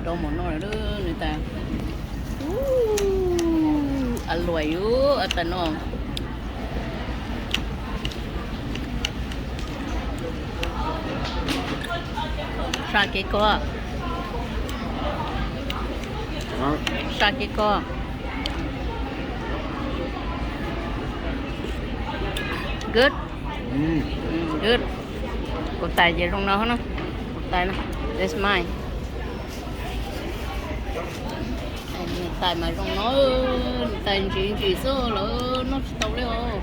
Rau mus no lawm nws tas. A luam yus a tas no. Sa kev koj. Sa kev koj. Good. Good. Kuv tais ces zoo no na. Kuv tais no. That's mine. Nws tais mas zoo no, nws tais ntsis ntsis xwb lawm noj tsis tau li os.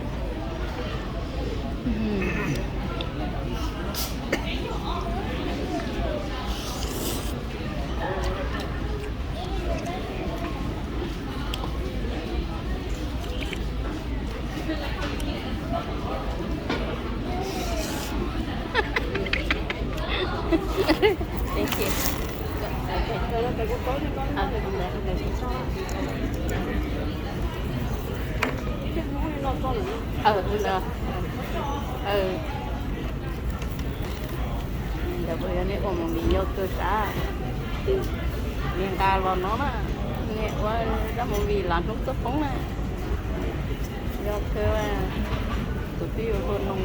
Thank you. Ntawd puas yog nej ua movie yau kawg sav? Niag nqa los no na, nej ua zaj movie lav hnub tuaj poob na, yau kawg. Tus twb yuav hlua noog.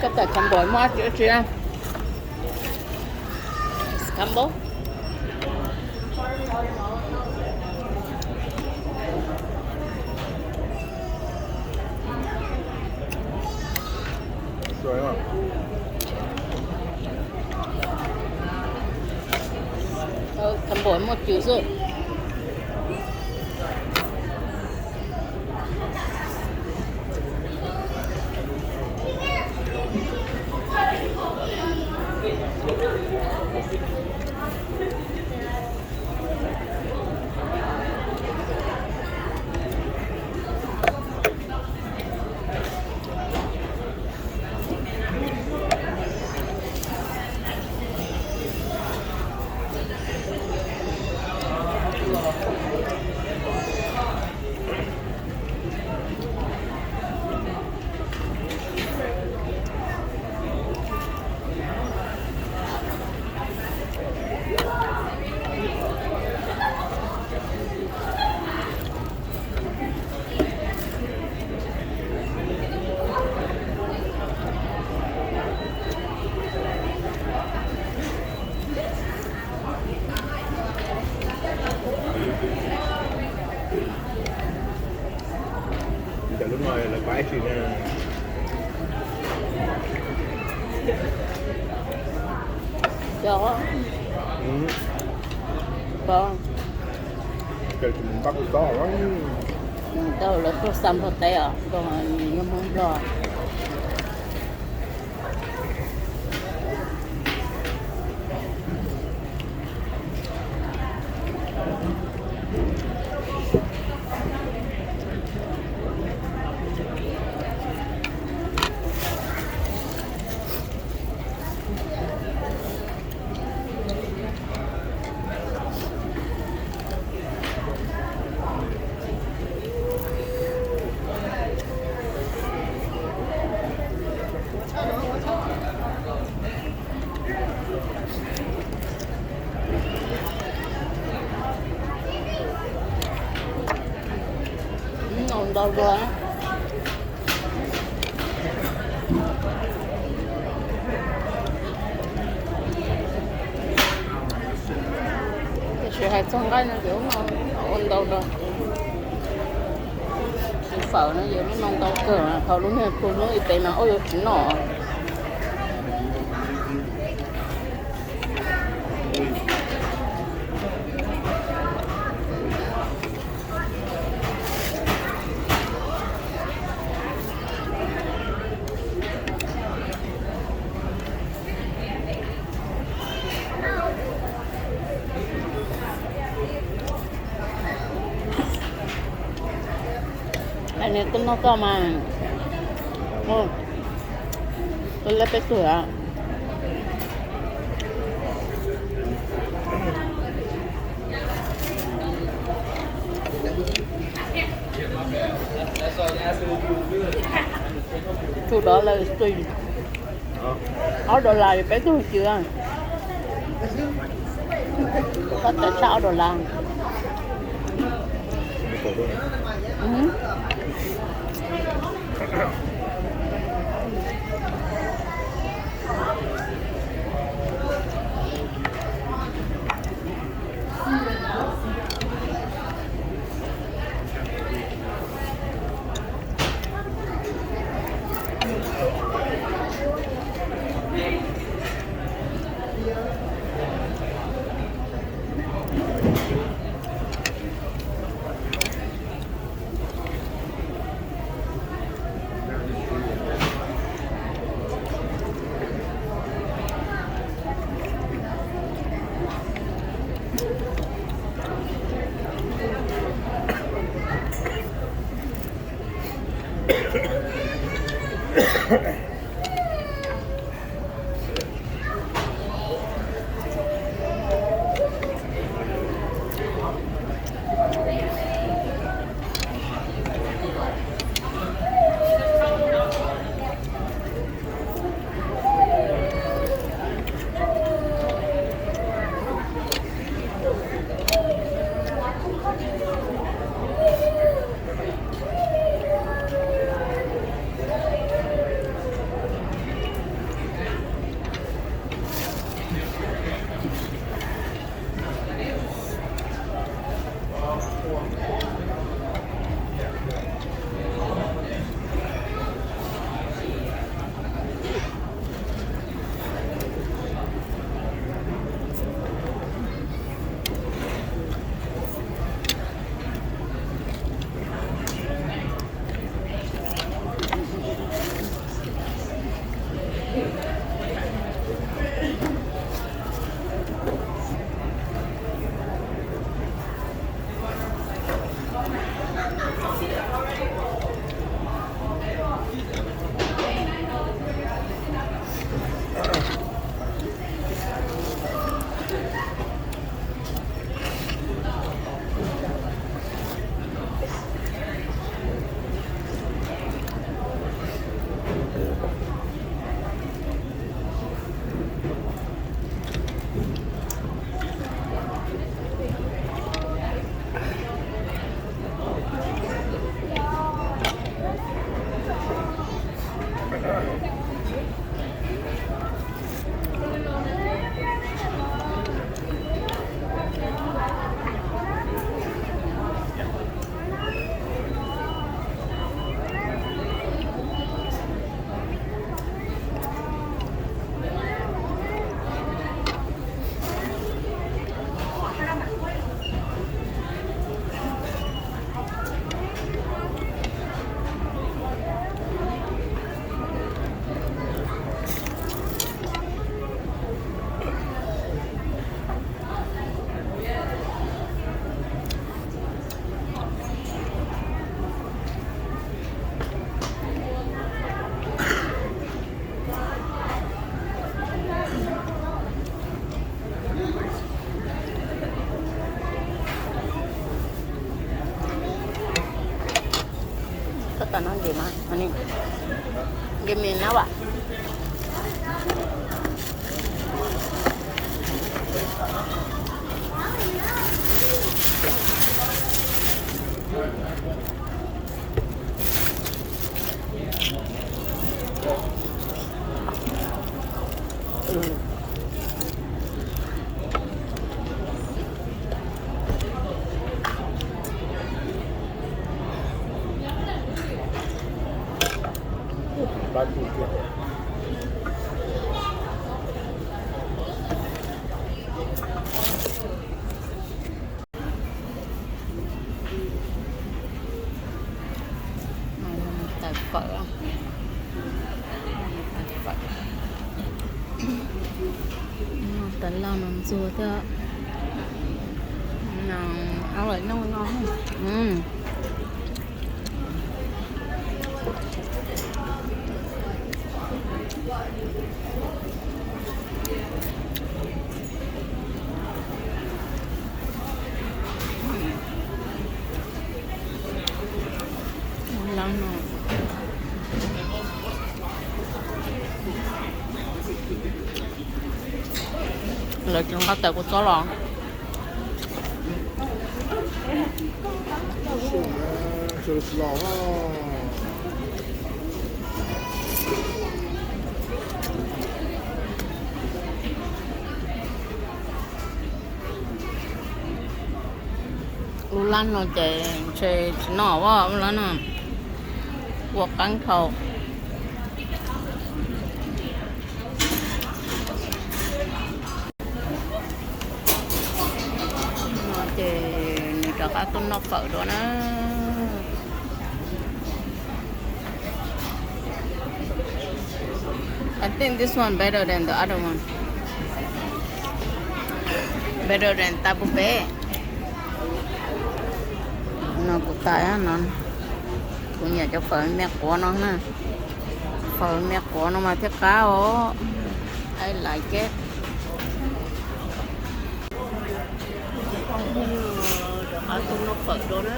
Koj tam combo muaj dab tsi? Combo. Combo muaj cw xwb. Cov lub no lawv pab ib tsi na. Cov, cov, cov tsis mus pab kuv txob. Tau lawv tuaj xa npog teb os, nws yog Hmoob Nplog. Dua. Tiam sis hais txog nqaij no ces ua ntau rau. Tus fawm no ces ua ntau kawg, thaum lub niag tus hnub i pem mas ua yuav tsis noj. Nws twb noj txoj mas, tus lej peb tug a. Two dollars, ob dollar peb tug ci. Koj tawm tshaj ob dollar. Koj tom no ntim mas, ntim mis na vam. Tawm fawm, tawm fawm, tawm loj no ntxuag thiab. Ob lawm no no. Lawv tsis nqa tawm kuv txob los. Lub lab no ces ntshe tsis noj, lub lab no ua qeeb dhau. No ces nws rov qab tuaj noj fawm dua na. I think this one better than the other one. Better than Tha Pub Peb. No kuv tag no, kuv nyiam cov fawm me quav no na. Fawm me quav no mas thiaj qab os. I like it. Rov qab tuaj noj fawm dua na.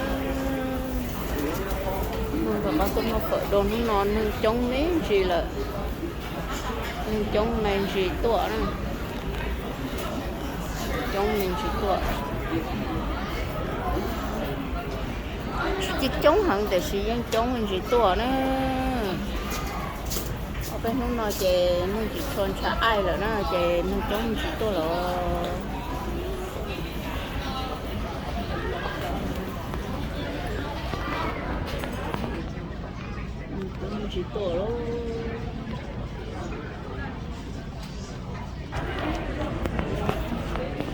Rov qab tuaj noj fawm dua, hnub no neeg coob me ntsis lawm. Neeg coob me ntsis tuaj na. Coob me ntsis tuaj. Tsis coob heev tiam sis yeej coob me ntsis tuaj na. Ob peb hnub no ces neeg tsis tshua ntshai lawm na, ces neeg coob me ntsis tuaj lawm. Coob me ntsis tuaj lawm.